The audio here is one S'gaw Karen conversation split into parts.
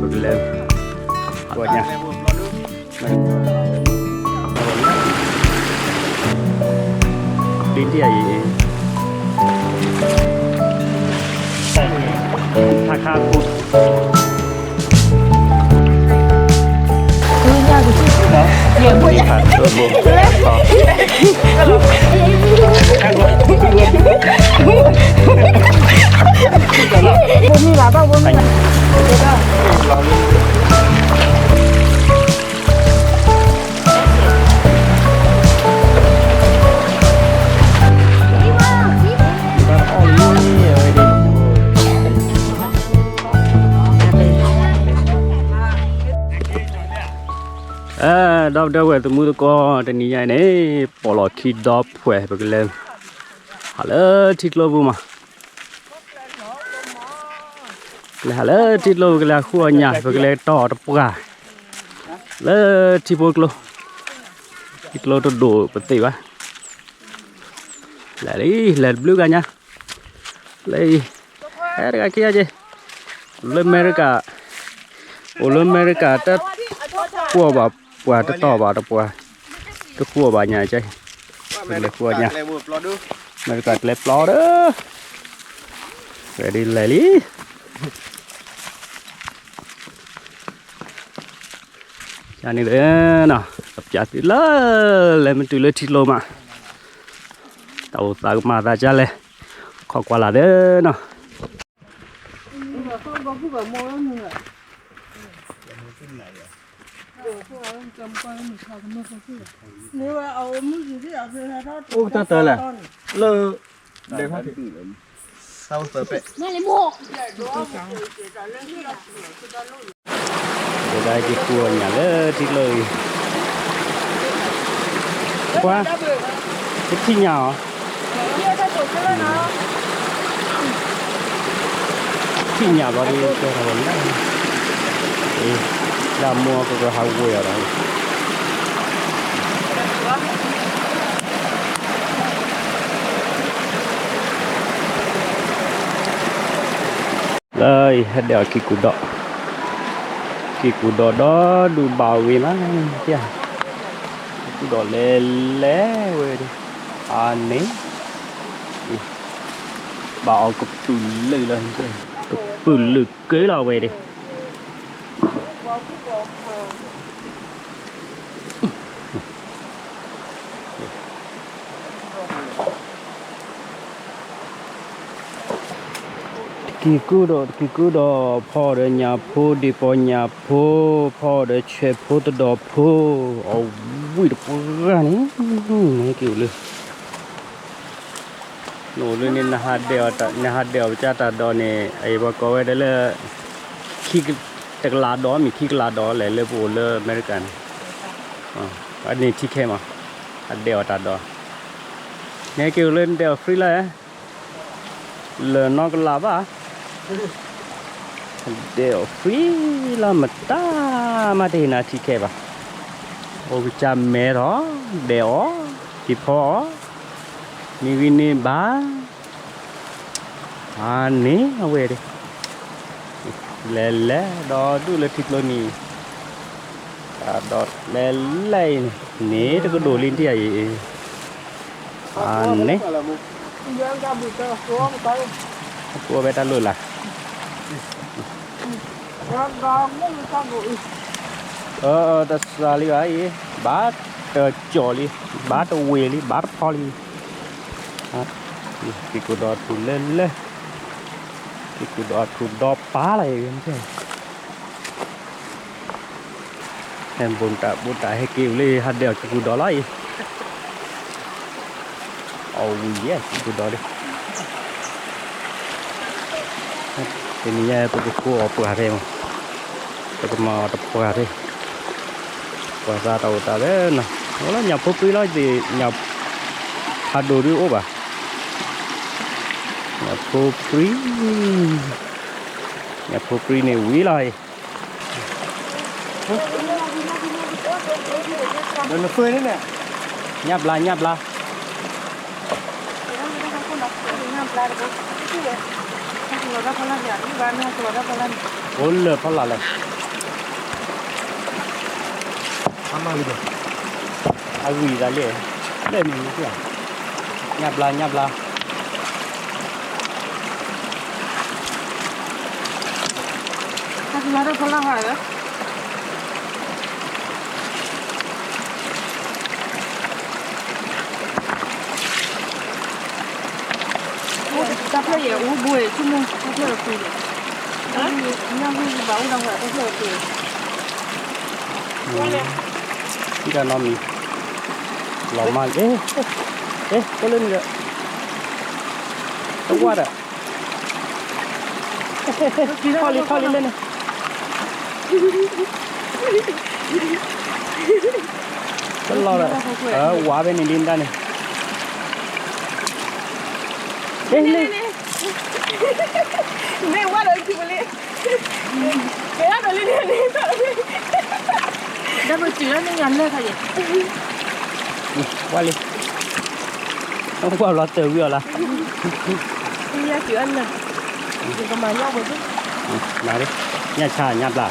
ပကလဲၤ ပှၤညါ လ့တံၢ်အံၤ ခါခါ ဒီပုၢ်ဒီဝဲၢ် သမူသကိး တနံၤညါအံၤန့ၣ် ပိာ်လီၢ်ခံဒီဖှဲး ပကလဲၤ ဟးလၢထံကျိပူၤမး ကလဲၤဟးလၢထံကျိ ပကလဲၤဃုအီၣ်ညၣ် ပကလဲၤတီၢ်အီၣ်တပှၢ် လၢထံဖိကျိ ထံကျိတဒိၣ်ပသ့ၣ်ဘၣ် လဲၤလံ လဲၤတဘျုးဂၤညါ လဲၤအံၤ ဟဲတဂၤခံဂၤက့ၤ လၢအမဲရကၤ အိၣ်လၢအမဲရကၤ တကွီၢ်ဘၣ်ပှၤ တတီၢ်ဘၣ်တပှၢ် တဃုအီၣ်ဘၣ်ညၣ်ကဲ လဲၤဃုအီၣ်ညၣ် အမဲရကၤကျဲပျီဒီး ready လဲၤလံ ကန့ၣ်လၢနီၤ ပျးသုလၢ လဲၤမ့ၢ်တုၤလၢထံကျိမး တၢ်အိၣ်သးကမၤသးကလဲၣ် ခီကွၢ်လၢ်သ့နီၤ အိၣ်ကတၢၢ်တၢၢ်လဲၣ် လၢ တၢ်အိၣ်သၢပဲ ကဒါက့ၤဃုအီၣ်ညၣ်လၢထံကျိအံၤ ပှၤ တထံၣ်ညၣ်အီၤ ထံၣ်ညၣ်ဘျီဒ် ကဲထီၣ်ဝဲလၢ တၢ်မိၢ်ကကဟးဝဲအီၤဒီး လၢအံၤ ဟဲဒဲးအီၤခံကူဒီး ခံကူဒီးဒီဒူၣ်ဘၣ်ဝံၤမး ခံကူဒီးလဲၤလဲၤဝဲဒၣ် အန့ၣ် ဘၣ်အီၤကပုာ်လုာ်လီၤ ကပုာ်လုာ်က့ၤလီၤဝဲဒၣ် တကံၢ်ကူဒီး တကံၢ်ကူဒီး ဖီအီၣ်ဒီးညၣ်ဖိ ဒ့ၣ်ပီညၣ်ဖိ ဖီအီၣ်ဒီးဆဲးဖိတဒီးဖိ အဝံၣ်တပှၢ်န့ၣ် နဟဲက့ၤအိၣ်လၢ နအိၣ်လၢန့ၣ် နဟးဒဲးအီၤပကၢ်တၢ်ဒီးန့ၣ် အအံၤပှၤကိးဝဲဒၣ်လၢ ခံ တကလးဒီး မ့ၢ်ခံကလးဒီးလဲၣ် လၢပအိၣ်လၢအမဲရကၤန့ၣ် အန့ၣ်ထံခဲမး အဒဲးအီၤတၢ်ဒီး နဟဲက့ၤအိၣ်လၢနဒဲးအီၤ free လၢ လၢနီၢ်ကလးဘၣ် ဒဲးအီၤ free လီၤ မတၤမးတဟ့ၣ်နၤထံခဲဘၣ် အိၣ်ကစၢ်မဲထီၣ် ဒဲးအီၤ ဟံးဖီအီၤ မ့ၢ်ဂ့ၤန့ၣ်ဘၣ် အန့ၣ်အဝဲဒၣ် လဲၤလဲၤဒီးဒူၣ်လၢထံကျိနံၤ ဒီးလဲၤလဲၤအံၤန့ၣ် န့ၣ်တကဒိၣ်လံတံၢ်အံၤ အန့ၣ် ကိးဝဲတၢ်လိၣ်လၢ် တစှၤလံဘၣ်အံၤ ဘၣ်တကၠီၣ်လံ ဘၣ်တဝ့ၢ်လံ ဘၣ်တဖီလံ က့ၤကူဒီးထူၣ်လၢလၢ က့ၤကူဒီးထူၣ်ဒီးပာ်လီၤအံၤ ဟဲဘိးတၢ်ဘိးတၢ်ဟဲက့ၤအိၣ်လၢ ဟးဒဲးအီၤက့ၤကူဒီးလီၤအံၤ အီၣ်ဝံၤယဲၢ်က့ၤကူဒီးလံ တနံၤညါပကဃုအီၣ်ပှၢ်ဖဲမး ပကမၤအီၣ်တပှၢ်ဖဲ ပှၤသးတၢ်အိၣ်သးလၢနီၤ အိၣ်လၢညၣ်ဖိပြံလီၤ ညၣ်ဖးဒိၣ်ဒုအိၣ်ဘၣ် ညၣ်ဖိပြံ ညၣ်ဖိပြံန့ၣ်ဝံၤလီၤအံၤ ညၣ်ဘျါ ညၣ်ဘျါ အိၣ်လၢဖီလာ်လဲၣ်, အဂံၢ်သးလံ, လၢန့ၣ်မ့ၢ်, ညၣ်ဘျါ ညၣ်ဘျါ တၢ်ဖျၢၣ်ယဲၢ်အိၣ်ဘိ ဆိကမိၣ် တၢ်ဖျၢၣ်ဒီးပှ့ၤဒီး, ညၣ်ဂံၢ်ဘၣ်အိၣ်ဒီးဝဲတၢ်ဖျၢၣ်ဒီးပှ့ၤ, ထံၣ်တၢ်နီတမံၤ, လီၤမၢ်လံ, အိၣ်လၢန့ၣ်ဒီး, တဝၢ်ဒီး ထီၣ်လံ ထီၣ်လံလၢန့ၣ်, တလီၤဒီး, ဝါဖဲန့ၣ်ဒ်မတၤန့ၣ်, လၢ, မ့ၢ်ဝါဒီးထံပလံ, ကဲဒီးလံန့ၣ်, ဒီးပတုၤလၢန့ၣ်ညါလၢခါယဲၢ်, ဝါလံ, ဝါဘျီတၢ်ဝံၤအီၤလီၤ, ညၣ်ဆါ ညၣ်ဘျါ,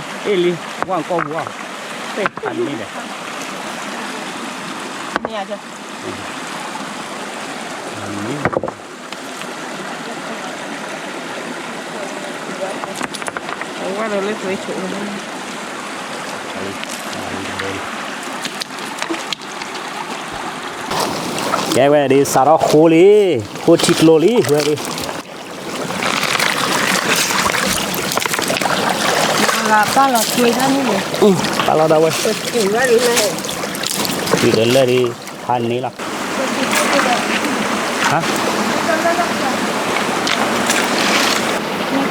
အ့ၣ်လံ, ဝါကီၢ်ပူၤအီၤ, သ့ၣ်ဖးန့ၣ်ဒီး, ကဲဝဲဒၣ် စးထီၣ်ဃိလံ, ဃိထံကျိလံ ဝဲဒၣ်, ပာ်လီၤဒၣ်ဝဲ, တုၤဒီးလၢဒ် ဖးန့ၣ်လီၤ,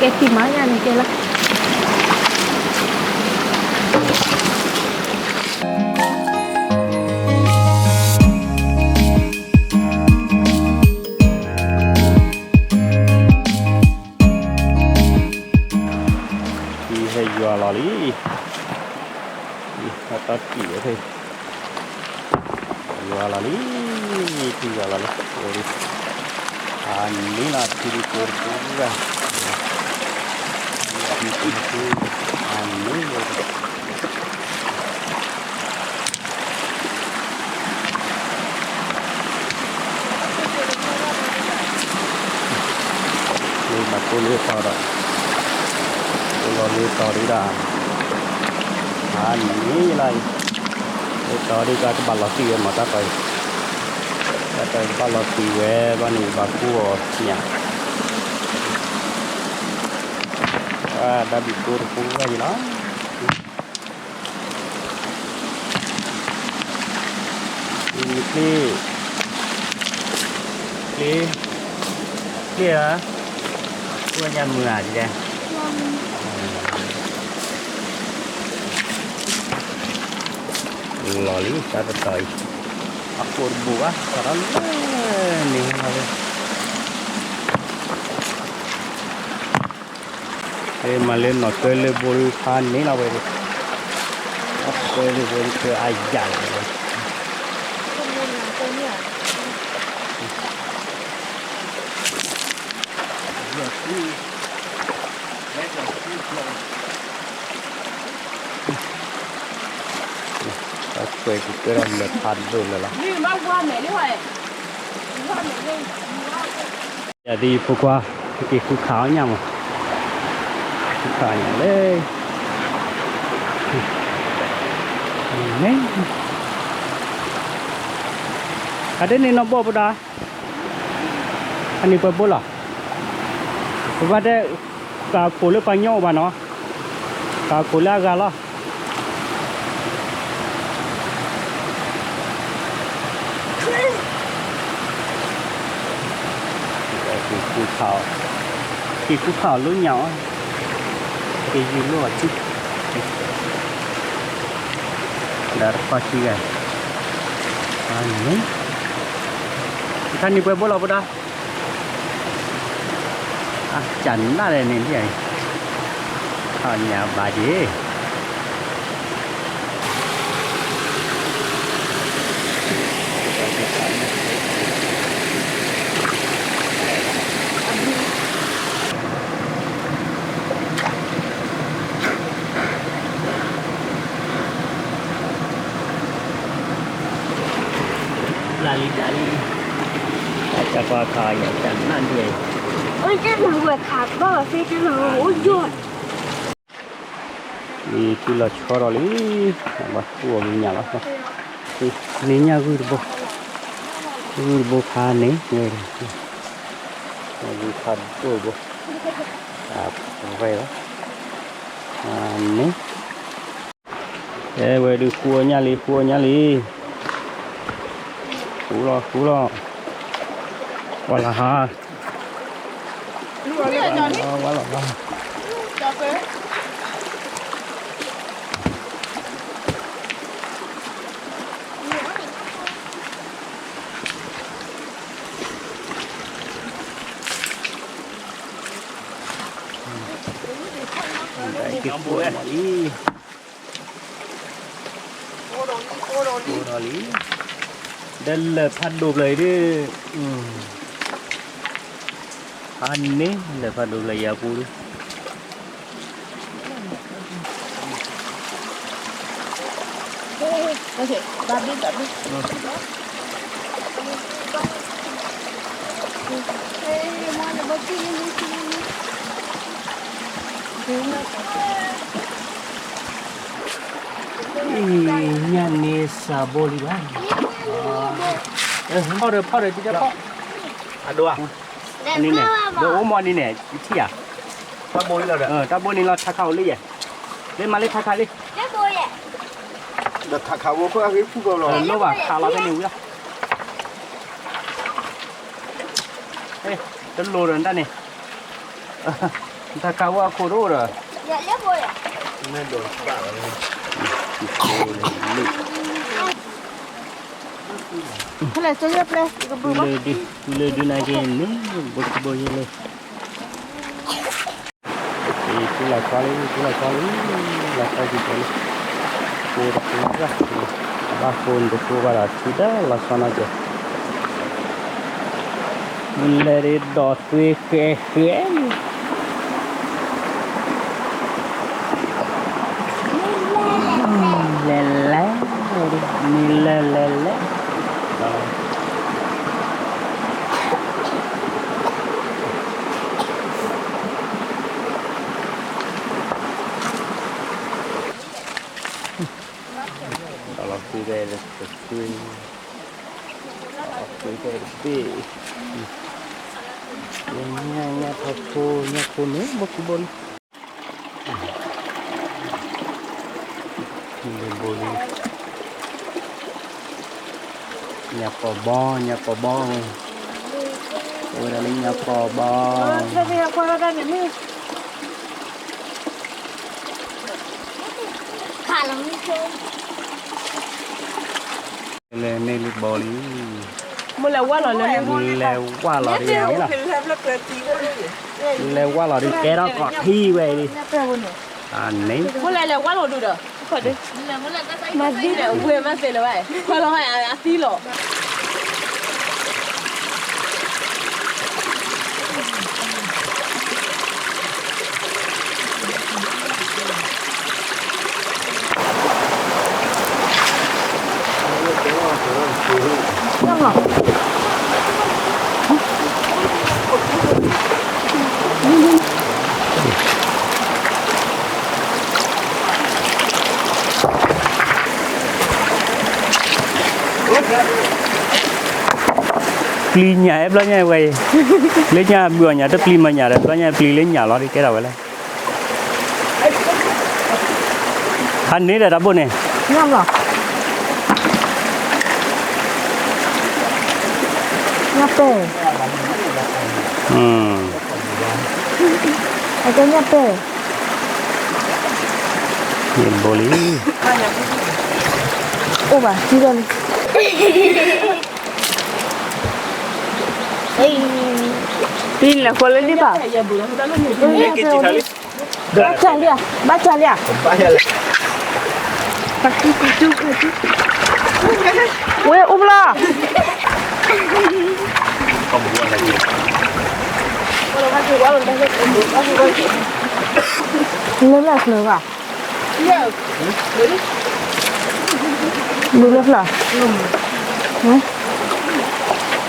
ကဲတံၢ်မးညါန့ၣ်ကဲလီၤ. ထံဟဲယွၤလီၤလံ, ဟဲတီၢ်တံၢ်ဝဲဖဲ, ယွၤလီၤလံ, ထံယွၤလီၤလံ, ဝဲဒၣ်, ဖးန့ၣ်လီၤ ထံဒ်ကိးတကိးဂၤ, ထံဒ်ကိးတကိး, ဖးန့ၣ်လီၤ လၢဘၣ်ကိၢ်လၢတီၤဒီး, ကိၢ်လီၤလၢတီၤဒုဒၣ်, ဖးန့ၣ်လီၤအံၤ, လၢတီၤဒုကဘၣ်လီၤတံၢ်ဝဲမးတၢ်တီၤအံၤ, တၢ်တီၤအံၤကဘၣ်လီၤတံၢ်ဝဲဘၣ်န့ၣ် ယဘၣ်ကိၢ်အီၤညၣ်, ဒၣ်ဘံၣ်ကိၢ်တကိးဂၤအံၤလီၤ. ချ့, ချ့, ချ့ဧါ, အိၣ်ညါမုာ်ဧါ, လီၤလံ တၢ်တတီၤအံၤ, အကိာ်တဘိၣ်ဘၣ် စးထီၣ်လၢန့ၣ်လီၤလၢ မၤလၢနီၢ်ကၢလၢဘိဖးန့ၣ်လီၤဝဲ, နီၢ်ကၢလၢဘိကၢအယၣ်လီၤဝဲ, တၢ်ကွဲးကကဲထီၣ်လၢဖးဒိၣ်လၢာ်လီၤ. ယၤဒ်ယဖိခွါ, က့ၤဃုခးအီၣ်ညၣ်မး, ဃုခးအီၣ်ညၣ်လၢ, အဒ်န့ၣ်နီၢ်ဘီၣ်ပဒါ, အန့ၣ်ပှဲၤဘိလီၤ, ပဘၣ်တဲ, ကးခိၣ်လၢပှၤညီအိၣ်ဘၣ်နီၤ, ကးခိၣ်လၢအဂၤလီၤ. က့ၤဃုခးအီၣ်, က့ၤဃုခးအီၣ်လၢညၣ်အီၤ, က့ၤယူၤလိာ်အီၤထံ, ဒီးတခီခံဂၤ, န့ၣ်, တခါန့ၣ်ပှဲၤဘိလီၤပဒါ, အကၢ်နၣ်လဲၣ်န့ၣ်ဒ်အံၤ, ခီညၣ်ဘၣ်က့ၤ ကဲ တၢ်ကွၢ်ခါအံၤ တၢ်နၢ်ဒံးအံၤ အိၣ်တၢ်နၢ်ဝဲခါဘၣ်လီၤသ့တၢ်နၢ်ဝဲအိၣ်ယိၣ် အံၤထံလီၤဆီဒီးလံ ဘၣ်သူၣ်အီၤလၢညၣ်လီၤ န့ၢ်ညၣ်ဂုၢ်တဘိ ဂုၢ်တဘိခါန့ၣ် ဝဲ ဂုၢ်ခါတဘိဘိ ဝဲလီၤ န့ၣ် အဲဝဲဒုးဃူအီၣ်ညၣ်လံ ဃူအီၣ်ညၣ်လံ ဃူလီၤ ဃူလီၤ ဝါလီၤဟါ ဝါလီၤ ဝါလီၤ လံ ဒီးလၢ ဒီးလၢဖးဒိၣ်ဖျၢၣ်အံၤဒုး ဖးန့ၣ် လၢဖးဒိၣ်ဖျၢၣ်အံၤအပူၤဒုး ညၣ်န့ၣ်စးဘိလံဘၣ်, ဖီၣ်ဒီး ဖီၣ်ဒီး တံတၢ်ဖီၣ်, အဒိ, န့ၣ်န့ၣ် ဒီးအိၣ်မီၤဒ်န့ၣ် ယထံၣ်ဧါ, တၢ်ဘိန့ၣ်လီၤ ထးခးအိၣ်လံယဲၢ်, လၢမၤလၢထးခးလံ, ဒီးထးခးဝဲဖၢအဂ့ၢ်ဖုၣ်ကီးလီၤ, လိၣ်ဘၣ်ခးလီၤဖဲန့ၣ်ဝံၤလီၤ, တလိၣ်ဒီးတၢ်န့ၣ် တၢ်ခးဝဲအခိၣ်တအိၣ်ဒီး, ဖဲလဲၣ်ကၠိယဲၢ်ပျဲၢ်, တုၤလၢဒုးနၤက့ၤန့ၣ် ဘိဘိယဲၢ်လၢ, တုၤလီၤဆီလံ တုၤလီၤဆီလံ, လီၤဆီက့ၤလံ, ကိတကိဘၣ်, ဘၣ်ကိတကိဘၣ်ဒီး ထံတၢ်လီၤဆီနီၤက့ၤ မုၢ်လဲၢ်ဒီးဒိးသွ့ဃဲဃဲလံ, လဲၤလဲၤ, မုၢ်လဲၢ်လဲၤလဲၤ, လီၤသွ့ဖဲတသွ့, လီၤသွ့ဖဲတဘ့ၣ်, ညၣ်ညၣ်ထီၣ်ခိၣ် ညၣ်ခိၣ်န့ၣ် ဘိၣ်ခံဘိလံ, ဘိလံ, ညၣ်ပီၤဘီ ညၣ်ပီၤဘီ, အိၣ်ဝဲဒၣ်လၢညၣ်ပီၤဘီ လၢန့ၣ်လံဘီလံ, မုၢ်လဲၤဝါလီၤလၢန့ၣ်, မုၢ်လဲၤဝါလီၤဒ်န့ၣ်လီၤ, မုၢ်လဲၤဝါလီၤဒ်ကဲထီၣ်ကီၢ်ထံဝဲဒ်, န့ၣ်, မုၢ်လဲၤလဲၤဝါလီၤဒုးဒီး, မၤသံလၢၤဝဲမၤသံလၢၤဘၣ်, ခွဲးလီၤအသံလီၤ. ပျံၤညၣ်အဲၣ်ဘျီညါဝဲအံၤ, လၢညၣ်ဘုၣ်အီၣ်ညၣ် တပျံၤမၤညၣ်ဒီး ဘျီညါပျံၤလၢညၣ်လီၤ ဒ်ကဲထီၣ်ဝဲလဲၣ်, ဟးန့ၢ်ဒီးတၢ်ဘိၣ်န့ၣ်, ညၣ်ဘျီ, ညၣ်ပဲၢ်, အကဲညၣ်ပဲၢ် ယဘိလံ, အိၣ်ဘၣ် ထံဒီးလံ, ပံၤလဲၤဃီလၢန့ၣ်ဘၣ်, ဘၣ်ကၢ်လံဧါ, ဘၣ်ကၢ်လံဧါ, ဝဲအိၣ်ဘျီ လၢလၢကျၢၤဘၣ်, လူလၢဖျၢၣ်,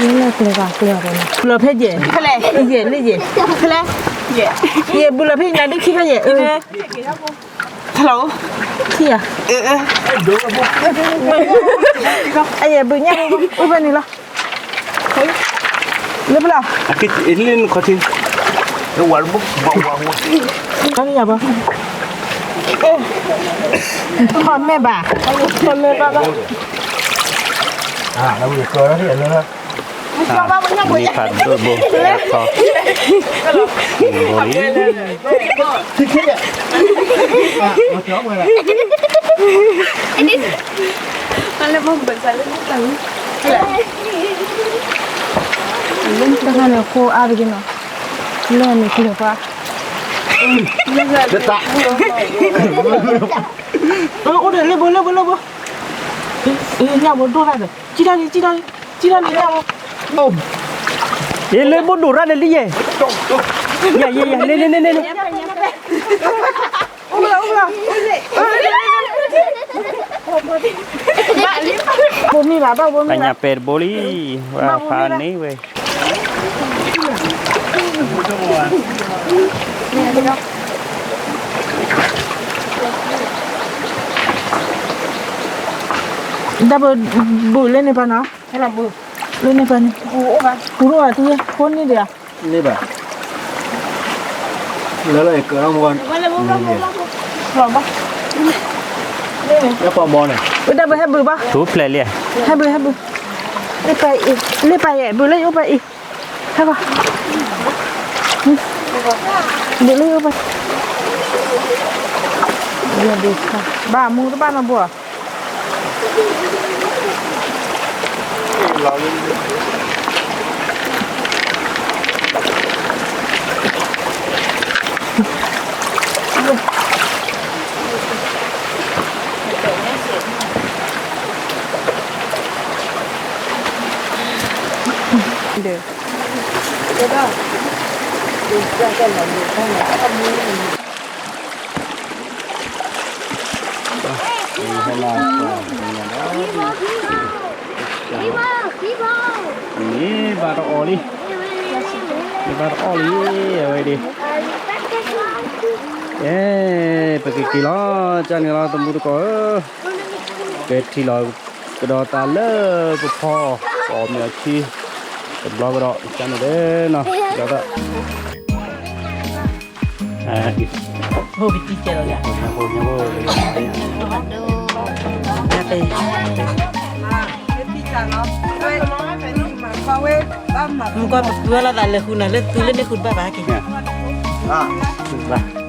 လၢကျဲဘၣ်ကျဲအီၤဒီး ဘူးလီၤဖဲယဲၢ်, ဖဲလဲၣ်, ယဲၢ်လၢယဲၢ်, ဖဲလဲၣ်, ယဲၢ်, ယဲၢ်ဘူးလီၤဖဲယနၤဒုခံဖဲယဲၢ်, အၢ, ဖဲလဲၣ်, ထံၣ်ယၤ, အၢ, အယဲၢ်ဘူးညါ, အိၣ်ဖဲန့ၣ်လီၤ, လၢဖဲလဲၣ်, လၢနခီၣ်ထံး, လၢဝၤတဘိ, ထီၣ်မဲာ်ဘၣ်, ထီၣ်မဲာ်ဘၣ်ဘၣ်. မ့ၢ်ဖးဒိၣ်ဘိ, ဘိလံ, တခါန့ၣ်ဃိအါတက့ၢ်နီၤ, လၢန့ၣ်ကလဲၤပှၤ, အိၣ်ဒီးလၢဘိလၢဘိလၢဘိ, ညၣ်ဘိဒိၣ်တၢ်ဒီး ကံၣ်ထီၣ်လံ ကံၣ်ထီၣ်လံ, ကံၣ်ထီၣ်လံညၣ်ဘိ, အ့ လၢဘိဒိၣ်ရၣ်ဒီးလံယဲၢ်, ယဲၢ်ယဲၢ်ယဲၢ် န့ၣ်န့ၣ်န့ၣ်န့ၣ်, ဘိမံဘၣ်ဘၣ်ဘိမံဘၣ်, ပှၤညၣ်ပဲာ်တဘိလံ, ဝဲဖးန့ၢ်ဝဲ တၢ်ဘုးဘူးလၢန့ၣ်ပၤနီၤ, လၢန့ၣ်ပၤန့ၣ်, ဘူးအိၣ်ဘၣ်, ဘူးအိၣ်ဘၣ်တယဲၢ်, ဃိန့ၢ်ဒံးဧါ, န့ၢ်ဘၣ်, လၢလၢကၢၢ်မူ, တၢ်ပီမီန့ၣ်, တၢ်ဘုးဟဲဘူးဘၣ်, ထူဖျဲးလံ, ဟဲဘူးဟဲဘူး, လၢပၤအံၤ, လၢပၤယဲၢ် ဘူးလၢယအိၣ်ပၤအံၤ, ဟဲဘၣ်, ဘူးလၢယအိၣ်ပၤ, ဘၣ်မူတဘၣ်နီၤဘိဧါ ဒီး န့ၢ်ဘၣ်တအီၣ်လံ, န့ၢ်ဘၣ်တအီၣ်လံ, အဝဲဒၣ်, အဲ ပကက့ၤလီၤ, ကန့ၣ်လီၤ တမူတကိးဧၢ, ကထံၣ်လီၤကဒီးသးလၢပဖီအီၣ်, ပအီၣ်မ့ၤအီၣ်ဆံ, တဘျီကဒီး ကန့ၣ်ဒီးနီၤ, ဒီး ဟိကတံၢ်ကဲလီၤယၤ, မုၢ်ကီၢ်ပပှၤလီၤသးလဲၤဃုနၤလၢသုလၢန့ၣ်ဃုတဘၣ်ဘၣ်က့ၤ, ဘၣ်